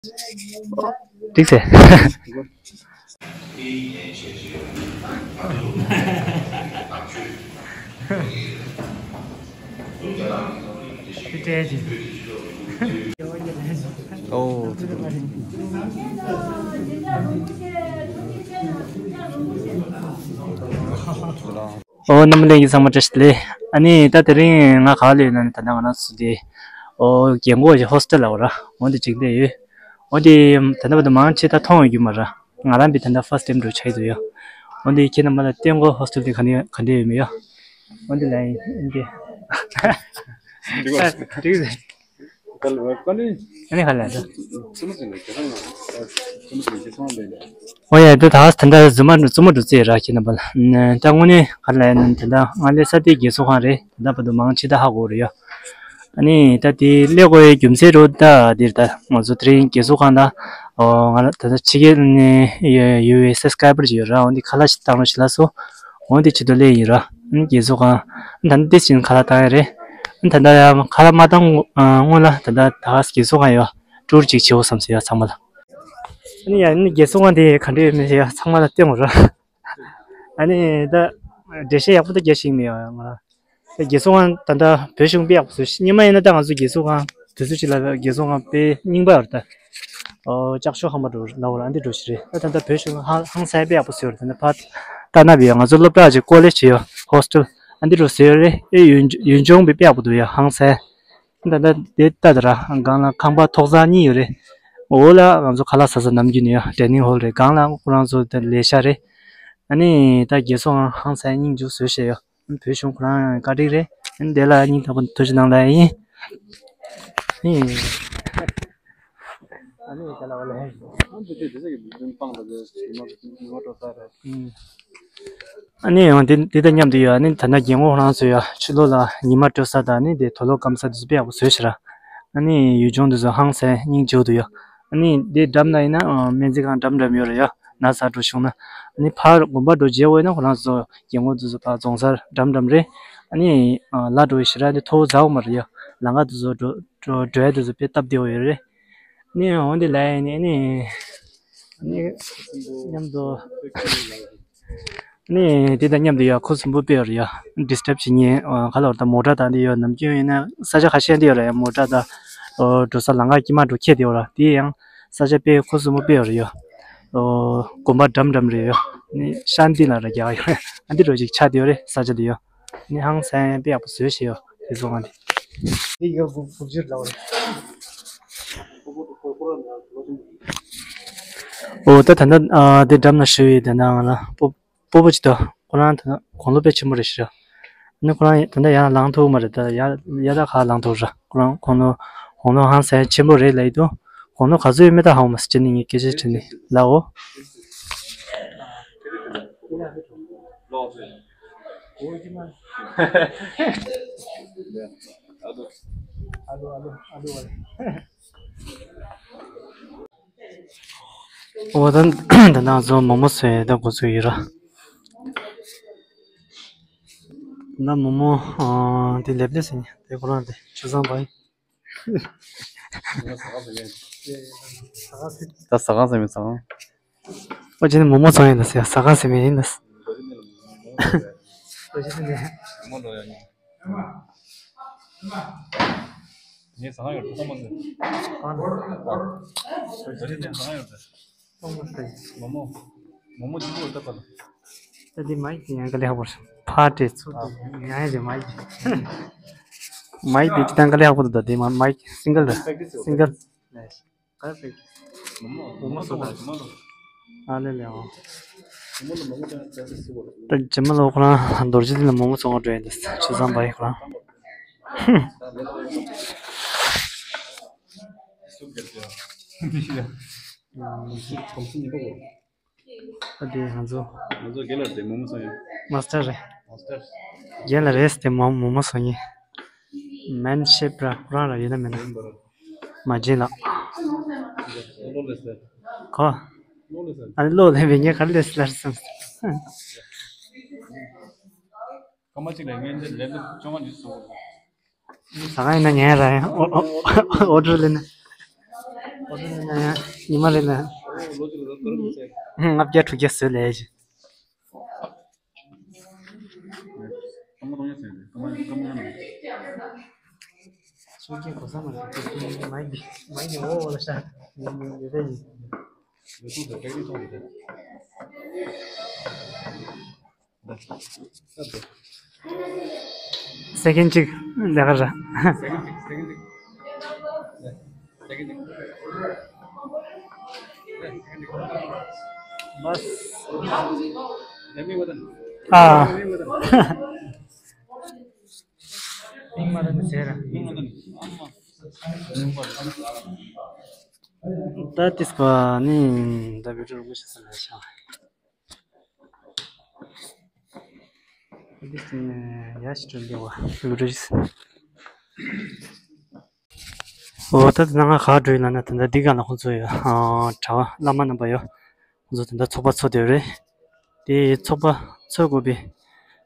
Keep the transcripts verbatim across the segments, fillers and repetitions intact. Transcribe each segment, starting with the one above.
འགྲིག་ཟེར། ཨོ། ཨོ། རྣམ་པ་ལྷན་རྒྱས་ཚང་མ་བཀྲ་ཤིས་བདེ་ལེགས། ཨ་ནི་ད་དེ་རིང་ང་ག་ལ་ཡོད་ན་ནི། ད་ལྟ་ང་རང་ཚོ་དེ། ཨོ། རྒན་གོག་གི་ཧོ་སི་ཊེལ་ལ་འོ་ར། འོ་འདི་ཅིག་བསྡད་ཡོད། འོ་འདི་ད་ལྟ་བར་དུ་མང་ཆེ་ད་མཐོང་ཡོད་རྒྱུ་མ་ར། ང་རང་པའི་ད་ལྟ་ཕར་སི་ཊི་ཊེམ་འགྲོ་ཆགས་ཡོད་དོ་ཡ། འོ་འདི་ཁྱེད་རྣམ་པ་ལ་སྟོན་གོ། ཧོ་སི་ཊེལ་དེ་ག་འདྲ་ག་འདྲ་ཡོད་མེད་ཡ། འོ་འདི་ལ་ཡིན་འདི། འགྲིག་ཟེར། ཨ་ནི་ག་ལ་ད། ཨོ་ཡ། ད་ད་ད་ད་རྫུན་མ་རྫུན་མ་འགྲོ་རྩིས་ར་ཁྱེད་རྣམ་པ་ལ། ད་དངོས་གནས་ག་ལ་ཡིན་ན་ད་ལྟ་ང་ལས་ས་དེ་རྒས་གསོ་ཁང་རེད། ད་ལྟ་བར་དུ་མང་ཆེ་ད་ཧ་གོ་རེད་ཡ། ཨ་ནི་ད་དེ་སླེབས་དགོས་ཡའི་རྒྱུ་མཚན་རུ་ད་འདིར་ད་ང་ཚོ་དེ་རིང་རྒས་གསོ་ཁང་ད། ཨོ། ང་ལ་ད་ལྟ་ཕྱི་རྒྱལ་ནས་ཡོད་པའི་སབ་སི་ཀ་རའི་བར་ཅིག་ཡོད་ར། འོ་འདི་ཁ་ལག་ཅིག་བཏང་རོགས་ཞེས་ལབ་སོང་། འོ་འདི་ཆེད་དུ་སླེབས་ཡིན་ར། ཨ་ནི་རྒས་གསོ་ཁང་ད་ནི་འདི་བཞིན་ཁ་ལག་བཏང་ཡ་རེད། ཨ་ནི་ད་ལྟ་ཡ་ཁ་ལག་མ་བཏང་སྔོན་ལ་ད་ལྟ་ད་ག་རྒས་གསོ་ཁང་ཡོད། ཊུར་ཅིག་བྱེད་འོ་བསམ་སོང་ཡ་ཚང་མ་ལ། ཨ་ནི་ཡ་ཨ་ནི་རྒས་གསོ་ཁང་དེ་ག་འདྲ་ཡོད་མེད་ཡ་ཚང་མ་ལ་སྟོན་དགོས་ར། ཨ་ནི་ད་འགྲེལ་བཤད་ཡག་པོ་ད་རྒྱག་ཤེས་མེད་ཡ་ང་ར། རྒས་གསོ་ཁང་ད་ལྟ་བོད་གཞུང་དཔེ་ཡག་པོ་བཟོས་ཤག་སྔོན་མ་ཡིན་ན་ད་ང་ཚོ་རྒས་གསོ་ཁང་དུས་ཚོད་ཅིག་ལ་རྒས་གསོ་ཁང་དཔེ་རྙིང་པ་ཡོད་རེད་ད། ཨོ། ལྕགས་ཤོག་ཧམ་པ་འགྲོ་ལ་འོ་ར། ཨ་འདི་འགྲོ་ཞིག་རེད། ད་ད་ལྟ་བོད་གཞུང་ཧང་ཧང་སང་དཔེ་ཡག་པོ་བཟོས་ཡོད་རེད། ད་ནི་ཕར་ལྟ་ན་བི་ང་ཚོ་སློབ་གྲྭ་ཅིག་ཀོ་ལེཇ་ཅིག་ཡོད། ཧོ་སི་ཊེལ་ཨ་འདི་འགྲོ་བཟོས་ཡོད་རེད། ཨེ་ཡུལ་ཡུལ་ལྗོངས་དཔེ་དཔེ་ཡག་པོ་འདུག་ཡ་ཧང་སང་། ད་ལྟ་དེ་ལྟ་དེ་ར་སྒང་ལ་ཁང་པ་ཐོག་ཚང་གཉིས་ཡོད་རེད། འོག་ལ་ང་ཚོ་ཁ་ལག་ཟ་ས་ནམ་རྒྱུན་ནས་ཡ་ཌའི་ནིང་ཧོལ་རེད། སྒང་ལ་ཁོ་རང་ཚོ་དེ་ལས་ཤག་རེད། ཨ་ནི་ད་རྒས་གསོ་ཁང་ཧང་སང་སྙིང་རྗེ་བཟོས་བཞག་ཡོད། བོད་གཞུང་ཁོ་རང་བཀའ་དྲིན་རེད། ཨ་ནི་དེ་ལ་སྙིང་ཐག་པ་ནས་ཐུགས་རྗེ་གནང་ལབ་ཡིན། ཨ་ནི། ཨ་ནི་ག་ལ་བ་ལ་ཧེ། ཨ་འདི་དེ་དེ་ཟེར་གི་མི་འདུན་སྤང་ད་དེ་ཉི་མ་ཉི་མ་སྤྲོ་ས་རེད། ཨ་ནི་ཡང་དེ་དེ་དང་མཉམ་དུ་ཡོད། ཨ་ནི་ད་ལྟ་རྒན་གོག་ཁོ་རང་ཚོ་ཡ་ཕྱི་ལོགས་ལ་ཉི་མ་སྤྲོ་ས་དང་ཨ་ནི་དེ་དུག་ལོག་སྐམ་ས་དེ་ཚོ་དཔེ་ཡག་པོ་བཟོས་ཤག་ར། ཨ་ནི་ཡུལ་ལྗོངས་དེ་ཚོ་ཧང་སང་སྙིང་རྗེ་པོ་འདུག་ཡ། ཨ་ནི་དེ་འགྲམ་ན་ཡིན་ན་ཨ་སྨན་རྩིས་ཁང་འགྲམ་འགྲམ་ཡོད་རེད་ཡ། ན་ཚ་འགྲོ་བྱུང་ན། ཨ་ནི་ཕར་དགོན་པ་འགྲོ་བརྗེད་འོས་ན་ཁོ་རང་ཚོ་རྒན་གོག་དེ་ཚོ་ཕར་རྫོང་སར་འགྲམ་འགྲམ་རེད། ཨ་ནི་ཨ་ལ་འགྲོ་བའི་ཞེ་དྲག་འདི་མཐོ་པོ་ཛ་འོ་མ་རེད་ཡ། ལམ་ཁ་དེ་ཚོ་འགྲོ་འགྲོ་འགྲོ་ཡ་དེ་ཚོ་དཔེ་སྟབས་བདེ་པོ་ཡོད་རེད། ཨ་ནི་འོ་འདི་ལ་ཡིན་ནི་ཨ་ནི་མཉམ་དུ། ཨ་ནི་དེ་དང་མཉམ་དུ་ཡ་ཁུ་སིམ་པོ་དཔེ་ཡོད་རེད་ཡ། ཌི་སི་ཊརབ་བྱེད་མཁན་ག་ལ་བར་ད་མོ་ཊ་དང་འདི་ཡོད། ནམ་རྒྱུན་ཡིན་ན་ས་ཆ་ཁ་ཤས་འདི་ཡོད་རེད་ཡ། མོ་ཊ་དང་འགྲོ་ས་ལམ་ཁ་དཀྱིལ་མ་འགྲོ་ཁྱེད་དེ་ཡོད་ར། དེ་ཡང་ས་ཆ་དཔེ་ཁུ་སིམ་པོ་དཔེ་ཡོད་རེད་ཡ། ཨོ། དགོན་པ་འགྲམ་འགྲམ་རེད་ཡ། ནི་ཤན་ཏི་ལ་ར་རྒྱག་ཡོད་རེད། ཨ་འདི་འགྲོ་ཅིག་ཆགས་བསྡད་ཡོད་རེད་ས་ཆ་འདི་ཡ། ནི་ཧང་སང་དཔེ་ཡག་པོ་བཟོས་བཞག་ཡོད། དེ་ཚོ་ང་འདི། འདི་ཡོད་དགུ་དགུ་བཅུ་ལ་བ་རེད། ཨོ་ད་ད་ལྟ་ཨ་དེ་འགྲམ་ན་ཞུ་ཡི་དེ་ན་ང་ལ་སྤོ་སྤོ་བོ་ཅིག་ད་ཁོ་རང་ད་དགུང་ལོ་དཔེ་ཆེན་པོ་རེད་ཤག་ཨ་ནི་ཁོ་རང་ད་ལྟ་ཡར་ལངས་ཐུབ་མ་རེད། ད་ཡར་ཡར་ད་ག་ལངས་ཐུབ་ར། ཁོ་རང་དགུང་ལོ་དགུང་ལོ་ཧང་སང་ཆེན་པོ་རེད་ལབ་ཡི་འདུག་དགུང་ལོ་ག་ཚོད་ཡོད་མེད་ད་ཧ་གོ་མ་སོང་། ཅི་ནི་ངས་སྐད་ཆ་དྲིས་ནི་ལའོ། འོ་ད་ད་ང་ཚོ་མོག་མོག་ཟོས་ད་འགོ་ཚུགས་ཡོད་ར། ད་མོག་མོག་ཨ་དེ་ལེབ་ལེ་ཟེར་ནི་དེ་ཁོ་རང་དེ་ཆུ་བཟང་བ་ཡིན། ད་ཟ་ཁང་ཟེར་མི་ཟ་ཁང་། ཨོ་ཅི་ནི་མོག་མོག་ཚོང་ཡིན་ད་ཟེར། ཟ་ཁང་ཟེར་མི་ཡིན་ད། ཨོ་ཅི་ནི། ངས་ཟ་ཡོད་ཐོག་མ་ཟེར། ཨ་ནི། ད་ནི་ནས་ཟ་ཡོད་ད། ཐོག་མ་ཟེར། མོག་མོག་མོག་མོག་ཅི་པོ་ད་པ་ད། ད་འདི་མའིག་དེ་ཡང་དཀའ་ལས་ཁག་པོ་རེད། ཕར་སྤྲད་ཚུར་འདུག་ཡང་ཡང་དེ་མའིག་དེ། མའིག་དེ་ཅི་ད་དཀའ་ལས་ཁག་པོ་འདུག་ད་དེ་མ་མའིག་སིང་གལ་རེད། སིང་གལ། ག་རེ་ཟེར། མོག་མོག་བཟོ་དང་། ཨ་ལེ་ལེ་ཨོ། ད་རྗེས་མ་ལོ་ཁོ་རང་རྡོ་རྗེ་གདན་ལ་མོག་མོག་བཙོང་ག་འགྲོ་ཡིན་ད། ཆུ་བཟང་བ་ཡི་ཁོ་རང་། ཨ་དེ་ང་ཚོ། ང་ཚོ་རྒན་ལགས་དེ་མོག་མོག་བཙོང་ཡིན། མ་སི་ཊར་རེད། མ་སི་ཊར། རྒན་ལགས་རེད་དེ་མོག་མོག་མོག་མོག་བཙོང་ཡིན། མན་ཤེབ་ར་ཁོ་རང་ར་ཡོད་ན་མེད་ན། མ་བྱིན་ལགས། ལོ་ལེ་སེ། གོ། ལོ་ལེ་སེ། ཨ་ནི་ལོ་ལེ་བའི་ངས་ག་རེ་ལེ་སེ་ལར་སམ། སྐར་མ་གཅིག་ལ་ངས་འདི་ལེབ་ལེབ་བཅོ་ལྔ་ཉིས་བཟོ་དགོས། ཟ་ཁང་ཡིན་ན་ངས་ར་ཡང་ཨོ་ཨོ་ཨོ་ཌར་ལེན་ན། ཉི་མ་རེ་ལ་ལྔ་བརྒྱ་དྲུག་བརྒྱ་བཟོས་ལས་ཀྱི། སེ་ཀེན་གཅིག་ལས་ཀ་ར། ཨ། ད་ཏིས་པ་ནི་ད་བི་ཏྲ་རུ་ཤ་ས་ལ་ཤ། འདི་ཡ་ཤི་ཏྲ་འདི་བ་ལུ་རིས། འོ་ད་ད་ང་ག་འགྲོ་ཡི་ལ་ན་ད་ད་འདི་ག་ལ་ཁོང་ཚོ་ཡོད། གྲྭ་བ་བླ་མ་རྣམ་པ་ཡོད། ཁོང་ཚོ་ད་ད་ཚོགས་པ་ཚོགས་བསྡད་རེད། དེ་ཚོགས་པ་ཚོགས་དགོས་པའི་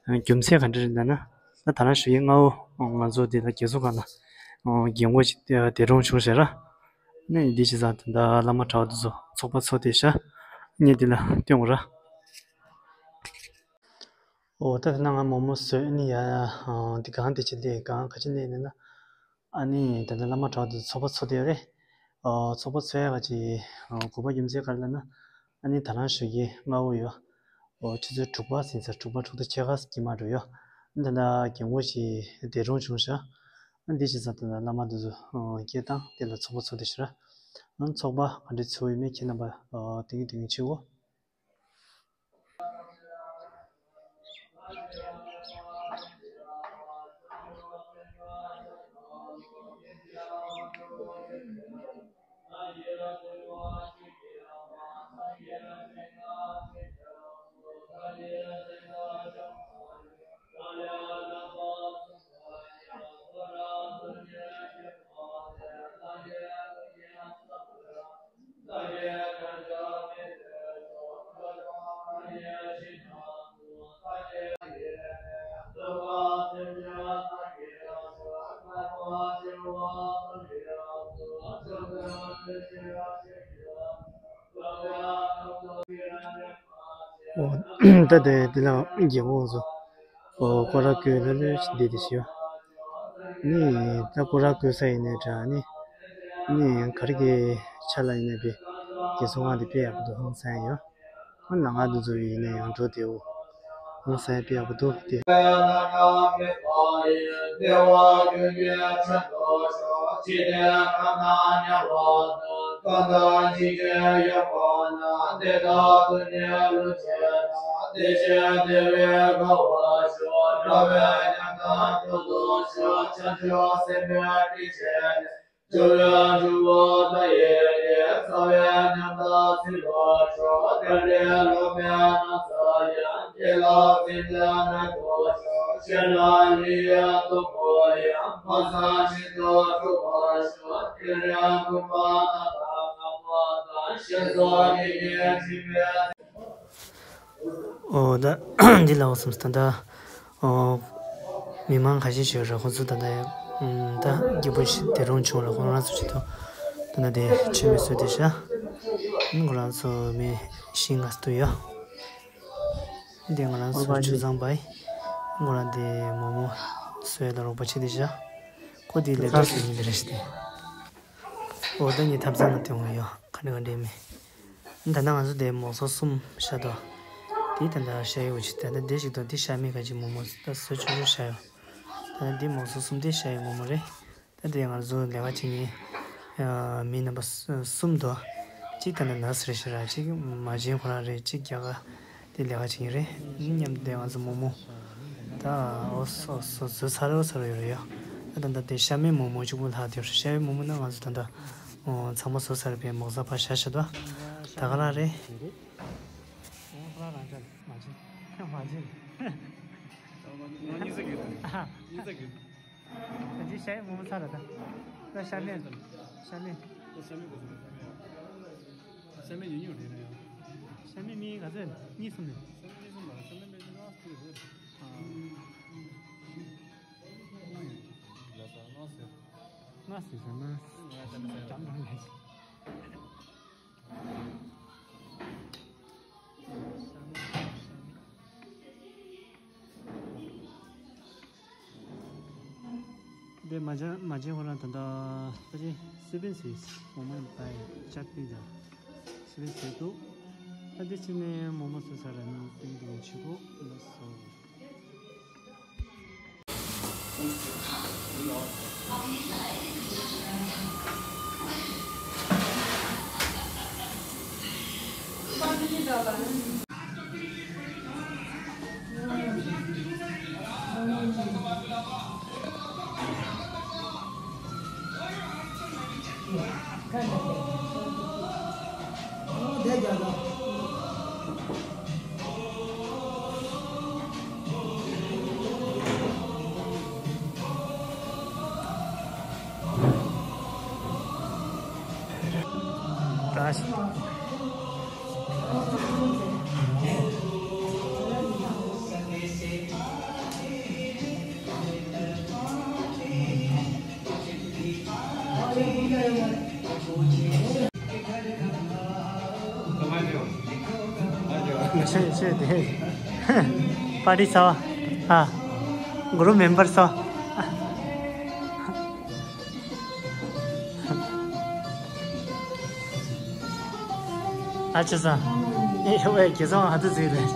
རྒྱུ་མཚན་ག་འདྲ་རེད་ལ་ན། ད་ད་རང་ཞུ་ཡི་སྔ་བོ་ང་ཚོ་འདི་ལ་རྒྱལ་ཚོགས་སྒང་ལ་རྒྱལ་ངོ་ཞིག་འདས་གྲོངས་བྱུང་ཟེར་ར། ནི་འདི་བྱས་ཙང་ད་ལྟ་བླ་མ་གྲྭ་བ་དེ་ཚོ་ཚོགས་པ་ཚོགས་བསྡད་ཤག་ངས་འདི་ལ་སྟོན་དགོས་ར། འོ་ད་ད་ང་མོག་མོག་བཟོས་ནི་ཡ། འདི་གང་དེ་ཅི་ལས་གང་ག་ཅི་ལས་ནི་ན། ཨ་ནི་ད་ལྟ་བླ་མ་གྲྭ་བ་དེ་ཚོ་ཚོགས་པ་ཚོགས་བསྡད་རེད། ཚོགས་པ་ཚོགས་ཡ་ག་ཅི་དགོས་པ་རྒྱུ་མཚན་ག་རེ་ལ་ན། ཨ་ནི་ད་རང་ཞུ་གི་སྔ་བོ་ཡོད། ཆུ་ཚོད་དྲུག་པ་ཟིན་ཚར། དྲུག་པ་དྲུག་ཏུ་ཕྱེད་ཀ་སྐྱེས་མ་འགྲོ་ཡོད། ད་ལྟ་རྒན་གོག་ཞིག་འདས་གྲོངས་བྱུང་ཤག་འདི་བྱས་ཙང་ད་ལྟ་བླ་མ་འདི་ཚོ་སྐད་བཏང་དེ་ལ་ཚོགས་པ་ཚོགས་བསྡད་ཤག་ཚོགས་པ་ག་འདྲ་ཚོགས་ཡོད་མེད་ཁྱེད་རྣམ་པ་དེ་གི་དེ་གི་ཆེ་བོ། འོ། ད་དེ་འདི་ལ་རྒྱལ་པོ་ཚོ། འོ། སྐོར་ར་བསྐོར་ལྷོད་ལྷོད་ཅིག་བསྡད་དེ་ཤི་ཡོད། ནི་ད་སྐོར་ར་བསྐོར་ས་ཡིན་ནའི་འདྲ་ནི། ནི་ག་རེ་གི་ཆ་ལ་ཡིན་ནའི་བི་རྒྱལ་སྲུང་ང་དེ་དཔེ་ཡག་པོ་འདུག་ཧང་སང་ཡོད། ཨ་ནང་ང་འདི་ཚོ་ཡིན་ན་ཡང་འགྲོ་བདེ་བོ། ཧང་སང་དཔེ་ཡག་པོ་འདུག་སྟེ། འོ་ད་འདི་ལ་འོ་སོང་ཙང་ད། འོ། མི་མང་ཁ་ཤས་ཤིག་ར་ཁོང་ཚོ་ད་ལྟ་ད་སྐྱིད་པོ་ཞིག་འདས་གྲོངས་བྱུང་ལ་ཁོང་རང་ཚོ་ཆེད་དུ་ད་ལྟ་དེ་མཆོད་མེ་བཟོས་ཏེ་བཞག་ཁོང་རང་ཚོ་མི་བཞི་ལྔ་འདུག་ཡ། འདི་ང་རང་ཚོ་ཆུ་ཚང་པ་ཡིན། ཁོང་རང་དེ་མོག་མོག་བཟོས་ལ་རོགས་པ་བྱེད་དེ་བཞག་ཁོ་དེ་ལས་ཀ་བཟོས་ནི་དེ་རེད་ཤི་དེ། འོ་ད་ངས་ཐབ་ཚང་ལ་སྟོན་དགོས་ཡོད། ག་འདྲ་ག་འདྲ་མེད། ད་ལྟ་ང་ཚོ་དེ་མོག་སོ་གསུམ་བཞག་འདུག་དེ་ད་ལྟ་ཤ་ཡི་འུ་ཅི་ད་ལྟ་དེ་ཞིག་འདུག་དེ་ཤ་མེད་ག་ཅིག་མོག་མོག་ད་བཟོ་ཆུང་ཆུང་བཞག་ཡོད། ད་ལྟ་དེ་མོག་སོ་གསུམ་དེ་ཤ་ཡི་མོག་མོག་རེད། ད་དེ་ང་ཚོ་ལས་ཀ་བྱེད་མཁན་མི་རྣམ་པ་གསུམ་འདུག་གཅིག་ད་ལྟ་ནར་སི་རེད་ཤག་ར། གཅིག་མ་བྱན་ཁོ་རང་རེད། གཅིག་རྒྱ་གར་དེ་ལས་ཀ་བྱེད་མཁན་རེད། མཉམ་དུ་དེ་ང་ཚོ་མོག་མོག་ད་འོ་སོ་སོ་བཟོ་ཚར་རེ་བཟོ་ཚར་རེ་ཡོད་རེད་ཡ། ད་ད་ལྟ་དེ་ཤ་མེད་མོག་མོག་གཅིག་པུ་ལྷག་བསྡད་ཡོད་རེད། ཤ་ཡི་མོག་མོག་ན་ང་ཚོ་ད་ལྟ་འོ་ཚང་མ་བཟོ་ཚར་རེད་པས། མོག་ཚ་ཕར་བཞག་བཞག་འདུག་ད་ག་རང་རེད། ད་ཅི་ཤ་ཡི་མོག་མོག་ཚར་རེད་ད། ད་ཤ་མེད། ཤ་མེད། ཤ་མེད་ཉུང་ཉུང་རེད་ན་ཡང་། ཤ་མེད་མི་ག་ཚོད་གཉིས་གསུམ་རེད། ཤ་མེད་གཉིས་གསུམ་མ་རེད། ཤ་མེད་མི་ལྔ་གསུམ་རེད། ལ་ས་ལྔ་ཟེར། ལྔ་ཟེར་ཟེར་ན། ལྔ་ཟེར་ན་ཟེར། འགྲམ་འགྲམ་ལས། མ་བྱན་མ་བྱན་ཁོ་རང་ད་ལྟ་ད་ཅི་སི་པན་སི་མོག་མོག་པའི་ཅག་པི་དང་སི་པན་སི་འདུག་ད་འདི་ཕྱི་ནས་མོག་མོག་བཟོས་ཚར་ར་ནི་སྟེང་དུ་ཆུ་བོ་ལ་སོ། ཆེ་ཆེ་དེ། པར་ཊི་ཚོགས། ཨ། གུ་རུབ་མེམ་བར་ཚོགས། ཨ་ཅེ་ས། ཨེ་ཝེ་ཁྱེད་ཚོ་ཧ་ཏུ་ཟིག་རེད།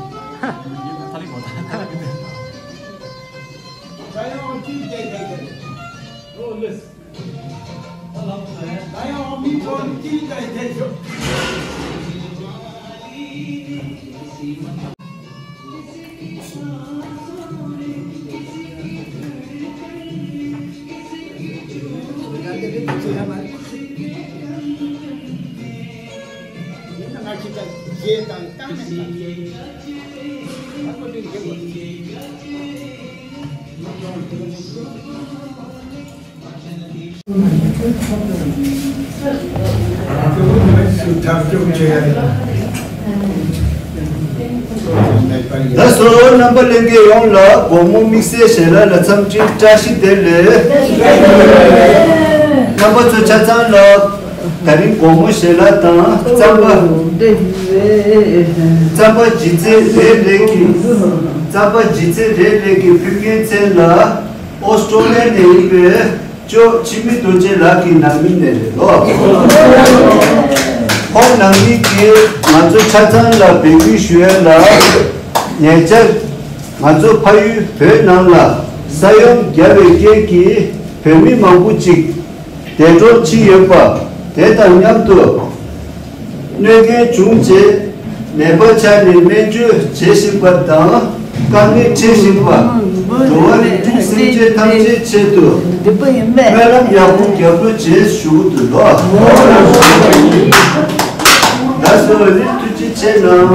ད་གཟོད་རྣམ་པ་ལྷན་རྒྱས་ཡོངས་ལ་དགོང་མོ་དམིགས་བསལ་ཞལ་ལག་ལ་འཚམས་འདྲི་བཀྲ་ཤིས་བདེ་ལེགས། རྣམ་པ་ཚོ་ཆ་ཚང་ལ་ད་རིང་དགོང་མོ་ཞལ་ལག་དང་རྩམ་པ། རྩམ་པ་ལྗིད་ཚད་རེ་རེ་གི། རྩམ་པ་ལྗིད་ཚད་རེ་རེ་གི་ཕུལ་མཁན་ཚོ་ལ། ཨོ་སི་ཀྲོ་ལི་ཡ་ནས་ཡིན་པའི་ཅོ་འཆི་མེད་རྡོ་རྗེ་ལགས་ཀྱི་ནང་མི་ནས་རེད་ལོ། ཁོང་ནང་མི་གིས་ང་ཚོ་ཆ་ཚང་ལ་འབོད་སྐུལ་ཞུ་ཡ་ལ། ཉེ་ཆར་ང་ཚོ་ཕ་ཡུལ་བོད་ནང་ལ་ས་ཡོམ་བརྒྱབ་པའི་རྐྱེན་གྱིས་བོད་མི་མང་པོ་ཅིག་འདས་གྲོངས་ཕྱིན་ཡོད་པ། དེ་དང་མཉམ་དུ། གནོད་སྐྱོན་བྱུང་རྗེས་ནད་པ་ཆ་ནས་སྨན་བཅོས་བྱེད་བཞིན་པ་དང་། དཀའ་ངལ་འཕྲད་བཞིན་པ་འགྲོ་བ་རིགས་དྲུག་སེམས་ཅན་ཐམས་ཅད་ཆེད་དུ་སྨོན་ལམ་ཡག་པོ་རྒྱབ་སྐྱོར་བྱེད་ཞུ་གི་འདུག་ལོ། ད་གཟོད་རིན་ཐུགས་རྗེ་ཆེ་གནང་།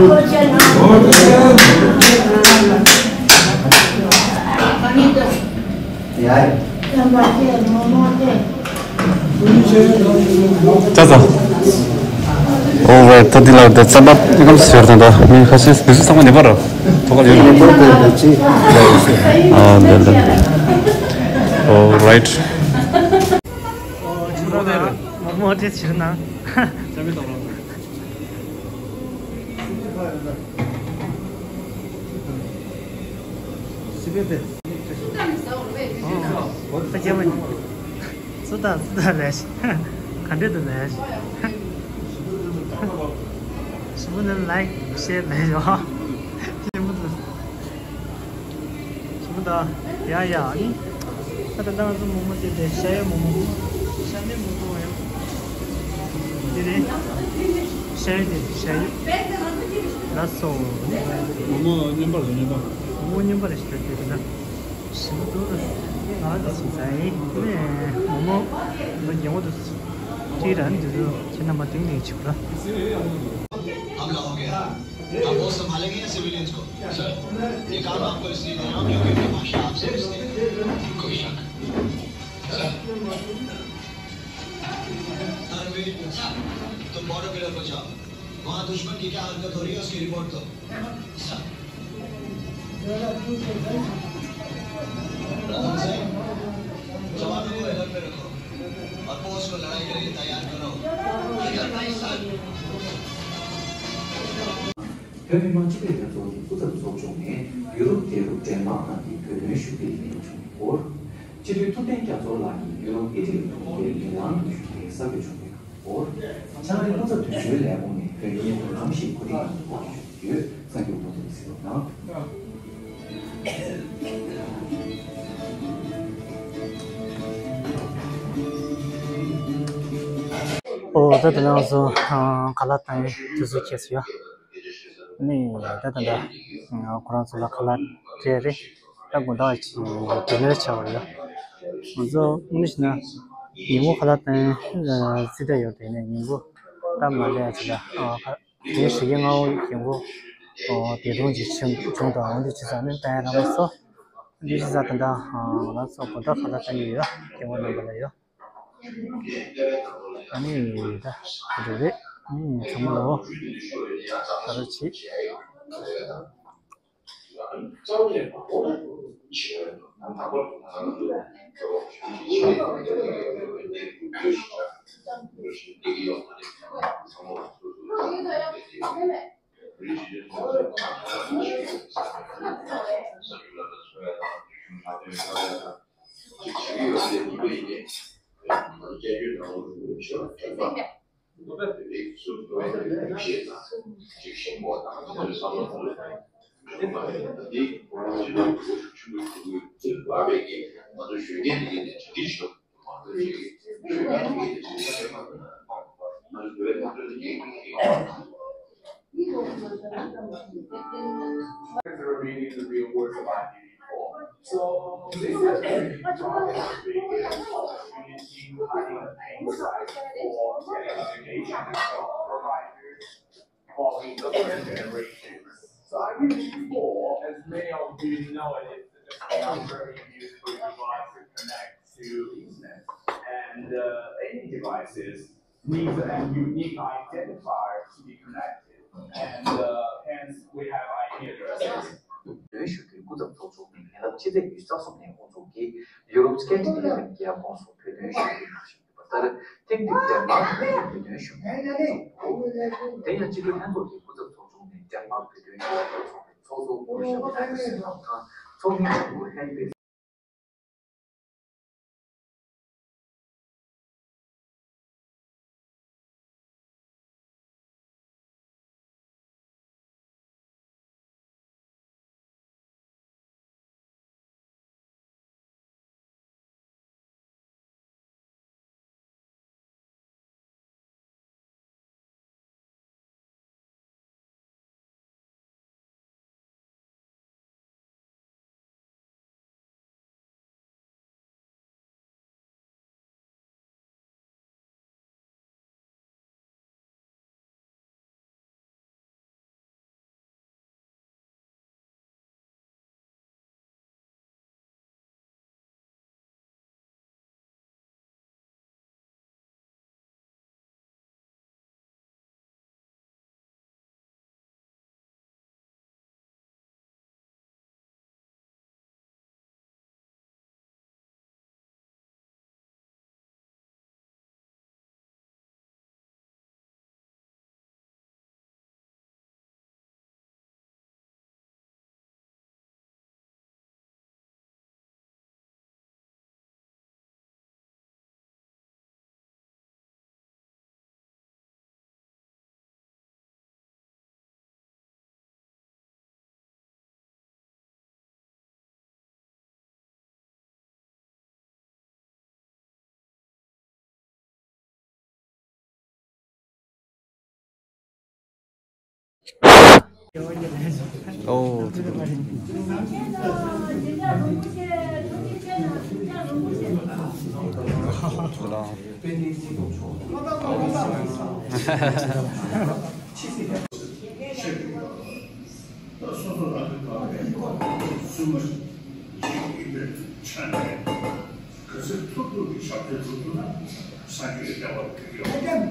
ཡ། ཅག་ཙམ། ཨོ་ཝེ་ད་འདི་ལ་ད་རྩམ་པ་སྐམ་སེ་ཟེར་དང་ད་མི་ཁ་སེ་འདི་ཚོ་ཚང་མ་ནེ་པ་ར། ཐོག་ཁ་ཡོད་ནེ་པ་ར་ད་ཅི། ཨ་ལེ་ལེ། ཨོ་རའིཊ། ཨོ་ཆུ་ར་ན་མོ་མོ་ཏེ་ཆིར་ན། སི་པེ་པེ། ཨོ། ད་ཁྱེད་མ་ཉན། སུ་ད་སུ་ད་ལས། ག་འདྲེ་ད་ལས། ཞིམ་པོ་ནི་ལའིཀ་ཤེར་ལས་ཡོ། ཞིམ་པོ་ད། ཞིམ་པོ་ད། ཡ་ཡ་ཨ་ནི། ད་ད་ང་ཚོ་མོག་མོག་དེ་དེ་ཤ་ཡ་མོག་མོག་ཤ་ནི་མོག་མོག་ཡ། དེ་རེད། ཤ་ཡ་དེ་ཤ་ཡ། ལ་སོ། མོག་མོག་མཉམ་པར་རེད་མཉམ་པར། མོག་མོག་མཉམ་པར་རེད་ཤ་ཡ་དེ་ད། ཞིམ་པོ་འདུག་ང་ལ་ཅི་ཟ་ཡིན། ནས་མོག་མོག་འདི་རྒྱལ་མོ་འདུག་ཅི་ར་འདི་ཚོ་ཁྱེད་རྣམ་པ་སྟེང་ནས་བྱུག་ར། हमला हो गया। अब वो संभालेंगे या सिविलियंस को? सर, ये काम आपको इसलिए दे रहा हूँ क्योंकि उनकी भाषा आपसे रिश्ते है। कोई शक? सर। रणवीर, तुम बॉर्डर पिलर पर जाओ। वहाँ दुश्मन की क्या हरकत हो रही है, उसकी रिपोर्ट दो। सर। रतन सिंह, जवानों को अलर्ट पे रखो और पोस्ट को लड़ाई के लिए तैयार करो। བོད་མི་མང་སྤྱི་འཐུས་ལྷན་ཚོགས་ཀྱི་སྐུ་ཚབ་ཚོགས་ཆུང་ནས་ཡུ་རོབ་རྒྱལ་ཁབ་ཌེན་མཱག་ནང་གི་བོད་དོན་ཞུ་གཏུག་ལས་ཁུངས་སྐོར། སྤྱི་འཐུས་ཐུབ་བསྟན་རྒྱ་མཚོ་ལགས་ཀྱིས་ཡུ་རོབ་ཨི་ཊ་ལི་གྲོང་ཁྱེར་མི་ལང་དུ་བཞུགས་ཏེ་གསར་འགོད་བྱུང་བའི་སྐོར། ཕྱག་ལས་སྐུ་ཚབ་དོན་གཅོད་ལས་ཁུངས་ནས་བོད་དོན་གྱི་ལམ་ཞིག་གོ་སྒྲིག་གནང་ཡོད་གསར་འགྱུར་མུ་མཐུད་གཟིགས་རོགས་གནང་། ཨོ་ད་དེ་རིང་སོ་ཁ་ལག་བཏང་ཡས་དུས་ཚོད་ཁེལ་སོང་ཡ། ནི་ད་ད་ད་ཁོ་རང་ཚོ་ལ་ཁ་ལག་སྤྲད་རེད། ད་དགོང་དག་ཅིག་ཌི་ནར་བྱ་བ་རེད་ཡ། ང་ཚོ་དངོས་གནས་བྱས་ན་ཉིན་གུང་ཁ་ལག་བཏང་ཡས་རྩིས་ད་ཡོད་དེ་ནས་ཉིན་གུང་ད་མ་ལས་ཅིག་ལ་ཨ་ཁ་དེ་ཞིག་གི་སྔ་བོ་ཉིན་གུང་ཨོ་དེ་དུང་ཅིག་ཕྱིན་བྱུང་དང་འོ་འདི་ཅི་ཟ་ནས་བཏང་ཡས་རང་མ་སོ། འདི་ཅི་ཟ་ད་ད་ང་ཚོ་དགོང་དག་ཁ་ལག་བཏང་གི་ཡོད་ཡ། རྒན་པ་རྣམ་པ་ལ་ཡོད། ཨ་ནི་ད་འགྲོ་རེད། ཨ་ནི་ཚང་མ་ལོ་ད་ར་ཆེ། Remaining the real work of I P V four. So this is a very big opportunity, hiding the pain side for education and providers for the younger generation. So I P V four, as many of you know it, is a number of useful device to connect to internet. And uh, any devices needs a unique identifier to be connected. And uh, hence we have I P addresses. བོད་དོན་ཞུ་མཁན་སྐུ་ཚབ་ཚོགས་ཆུང་ནས་ཉེ་ལམ་ཕྱི་ཚེས་ཉི་ཤུ་རྩ་གསུམ་ཉིན་དབུ་འཛུགས་ཀྱིས་ཡུ་རོབ་སྐེན་ཌི་ནེ་ཝི་ཡན་རྒྱལ་ཁབ་ཁོངས་སུ་བོད་དོན་ཞུ་སྐུལ་གནང་བཞིན་ཡོད་པ་ལྟར། ཐེངས་འདིར་ཌེན་མཱག་ནས་བོད་དོན་ཞུ་མཁན་ཚོགས་འདུ། དེ་ཡང་སྤྱི་འཐུས་ལྷན་ཚོགས་ཀྱི་སྐུ་ཚབ་ཚོགས་ཆུང་ནས་ཌེན་མཱག་བོད་དོན་ཞུ་སྐུལ་ཚོགས་པའི་ཚོགས་གཙོ་སྐུ་ཞབས་ཨན་ཌར་སན་ལགས་དང་ཚོགས་མི་ཆེན་པོ་ཧན་ཕེ། ཨོ། ད་སོ་སོ་རང་གི་བག་ལེབ་སུ་མ་ཞིག་ཡིན་པའི་ཆ་ནས་ག་ཚོད་ཐུབ་ཐུབ་ཀྱི་ཞབས་ཕྱི་སྒྲུབ་ཐུབ་ན་སངས་རྒྱས་ཀྱི་བསྟན་པ་འཕེལ་གྱི་ཡོད།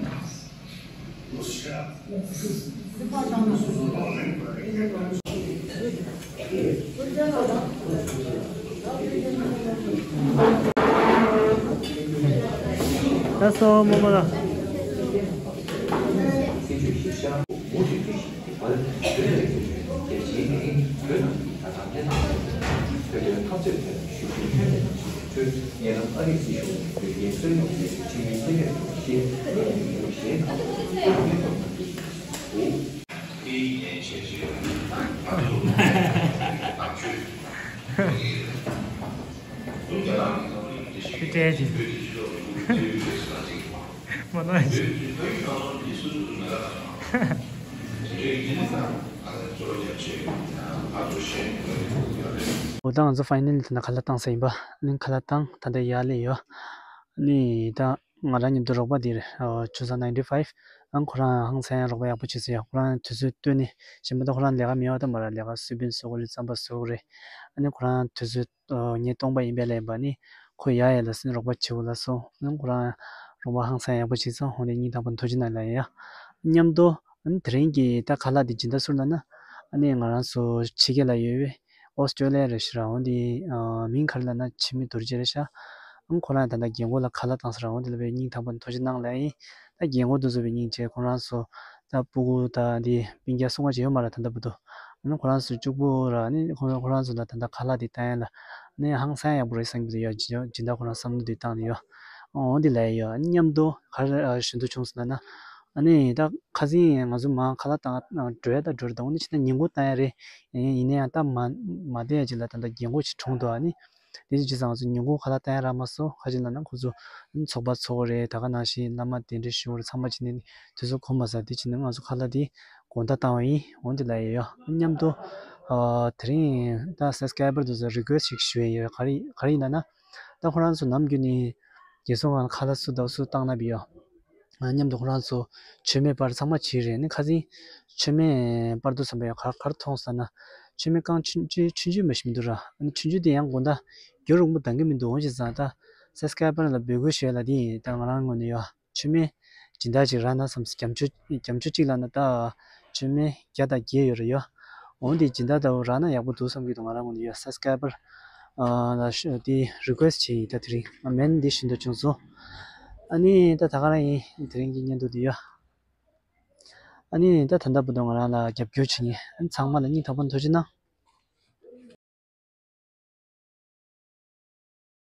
ལོ་ཤ་སོ་སོ་རང་ལེན་དགོས་རེད། ད་སོ་མོ་མོ་ལ། བར་བོད་རིགས་ཀྱི་རྒྱལ་སྤྱིའི་ནས་བོད་ནང་གི་ད་ལྟ་གནས་སྟངས་ཐོག་བོད་དོན་འཐབ་རྩོད་ཐད་ཤུགས་ཆེན་ཁྱོན་ནས་གནང་བཞིན་ཡོད། ཉེ་ལམ་ཨ་རིའི་སྲིད་གཞུང་བོད་རྒྱའི་རྩོད་རྙོག་ཐད་ཕྱི་མི་སེ་ནད་ཐོག་ཤེས་ཡོན་གཞན་ཁག་ཏུ་བོད་མི་ཐོག་ཏུ། ཁྱི་སྤྲད་ཅིང་། མ་ནོར་ཅིག་འོ་ད་ང་ཚོ་ཕའི་ནལ་དེ་ན་ཁ་ལག་བཏང་ས་ཡིན་པ། ནི་ཁ་ལག་བཏང་ད་ལྟ་ཡར་སླེབས་ཡོད། ནི་ད་ང་རང་མཉམ་དུ་རོགས་པ་འདིར་ཆུ་ཚང་ninety five། ཨང་ཁོ་རང་ཧང་སང་ཡང་རོགས་པ་ཡག་པོ་བྱེད་ས་ཡོད། ཁོ་རང་དུས་ཚོད་བཏོན་ནས་གཞན་པ་ད་ཁོ་རང་ལས་ཀ་མེད་པ་ད་མ་ར་ལས་ཀ་སུས་བིན་བཟོ་དགོས་རེད། རྩམ་པ་བཟོ་དགོས་རེད། ཨ་ནི་ཁོ་རང་དུས་ཚོད་ཉིན་སྟོང་པ་ཡིན་པའི་ལན་པ་ནི་ཁོ་ཡ་ཡ་ལ་སིན་རོགས་པ་བྱེད་འོ་ལ་སོ། ཁོ་རང་རོགས་པ་ཧང་སང་ཡག་པོ་བྱེད་ཙང་ཧོ་ནས་སྙིང་ཐག་པ་ཐུགས་རྗེ་གནང་ལ་ཡ། མཉམ་དུ་ཨ་ནི་དེ་རིང་གི་ད་ཁ་ལག་འདི་སྦྱིན་བདག་སུ་ལ་ན་ཨ་ནི་ང་རང་ཚོ་ཕྱི་རྒྱལ་ལ་ཡོད་པའི་ཨོ་སི་ཀྲོ་ལི་ཡ་རེད་ཤི་ར། འོ་འདི་མིང་ག་རེ་ལ་ན་ཆི་མི་རྡོ་རྗེ་རེད་ཤ། ཨང་ཁོ་རང་ད་ལྟ་རྒན་གོག་ལ་ཁ་ལག་བཏང་ས་ར། འོ་འདི་ལ་བའི་སྙིང་ཐག་པ་ཐུགས་རྗེ་གནང་ལ་ཡིན། ད་རྒན་གོག་དུ་བཟོ་བའི་སྙིང་རྗེ་ཁོ་རང་ཚོ་ད་སྤུ་གུ་ད་འདི་སྤུན་ཀྱག་སུ་ང་ཅི་ཡོད་མ་ར་ད་ལྟ་བུ་དུ། ཨ་ནི་ཁོ་རང་ཚོ་གཅིག་པུ་ར་ཨ་ནི་ཁོ་ཁོ་རང་ཚོ་ལ་ད་ལྟ་ཁ་ལག་དེ་བཏང་ཡ་ལ་ཨ་ནི་ཧང་སང་ཡག་པོ་རེད་བསམ་གྱི་འདུག་ཡ། སྦྱིན་སྦྱིན་བདག་ཁོ་རང་བསམ་བློ་དེ་བཏང་ནས་ཡ། འོ་འདི་ལ་ཡ་ཡ་མཉམ་དུ་ག་རེ་ཞུ་འདོད་བྱུང་ཟེར་ན་ན། ཨ་ནི་ད་ཁ་སང་ང་ཚོ་མ་ཁ་ལག་བཏང་འགྲོ་ཡ་ད་འགྲོ་རེད། ད་འོ་ནི་ཕྱི་ན་ཉིན་གུང་བཏང་ཡ་རེད། ཡིན་ན་ཡང་ད་མ་མ་བསྡད་ཡ་ཅིག་ལ་ད་ལྟ་རྒན་གོག་ཅིག་གྲོངས་འདུག་ཨ་ནི། དེ་ཅི་ཙང་ཚོ་ཉིན་གུང་ཁ་ལག་བཏང་ཡ་རག་མ་སོང་། ཁ་ཅིག་ལ་ན་ཁོ་ཚོ་ཚོགས་པ་ཚོགས་རེད། ད་ག་ནང་བཞིན་བླ་མ་གདན་འདྲེན་ཞུ་རེད། ཚང་མ་བྱས་ནས་དུས་ཚོད་ཁོམ་མ་ས་དེ་བྱས་ནས་ང་ཚོ་ཁ་ལག་དེ་དགོང་དག་བཏང་བ་ཡིན། འོ་འདི་ལ་ཡ་ཡོ་མཉམ་དུ་དེ་རིང་ད་སབ་སི་ཀ་རའི་བར་དུ་ཚོ་རི་ཀུ་ཨེ་སི་ཞིག་ཞུ་ཡ་ཡོད། ག་རེ་ག་རེ་ཡིན་ན་ན་ད་ཁོ་རང་ཚོ་ནམ་རྒྱུན་ནས་རྒན་གསོ་ཁང་ཁ་ལག་སུ་དང་སུ་བཏང་ན་བི་ཡོ། ང་མཉམ་དུ་ཁོ་རང་ཚོ་མཆོད་མེ་སྤར་ཚང་མ་བྱས་རེད། ནི་ཁ་སང་མཆོད་མེ་སྤར་དུས་ཙམ་པ་ཡང་གར་གར་མཐོང་ས་ན་མཆོད་མེ་རྐང་ཆུང་ཆུང་ཆུང་ཆུང་མ་ཞིག་མི་འདུག་ར། ཨ་ནི་ཆུང་ཆུང་དེ་ཡང་དགོང་དག་རྒྱུ་རུང་པོ་འདང་གི་མི་འདུག་འོང་ཞིག་ཙང་ད་སབ་སི་ཀ་རའི་བར་ལ་འབོད་སྐུལ་ཞུ་ཡ་ལ་དེ་ཡིན། ད་ང་རང་ངོས་ནས་ཡོ་མཆོད་མེ་སྦྱིན་བདག་ཅིག་རག་ན་བསམ། རྒྱ་མཆོད་རྒྱ་མཆོད་གཅིག་ལ་ན་ད་མཆོད་མེ་བརྒྱ་དང་བརྒྱད་ཡོད་རེད་ཡོ། འོང་དེ་སྦྱིན་བདག་ད་རག་ན་ཡག་པོ་འདུག་བསམ་གྱི་འདུག་ང་རང་ངོས་ནས་ཡོ་སབ་སི་ཀ་རའི་བར་ལ་ཤོ་དེ་རི་ཀུ་ཨེ་སི་བྱས་ཡིན། ད་དེ་རིང་ང་མེན་འདི་བཞིན་དུ་བྱུང་སོང་། ཨ་ནི་ད་ད་ག་རང་ཡིན། དེ་རིང་གི་བརྙན་ཐུང་འདི་ཡོད། ཨ་ནི་ད་ད་ལྟ་བར་དུ་ང་རང་ལ་རྒྱབ་སྐྱོར་བྱེད་མཁན་ཨ་ནི་ཚང་མ་ལ་སྙིང་ཐག་པ་ནས་ཐུགས་རྗེ་གནང་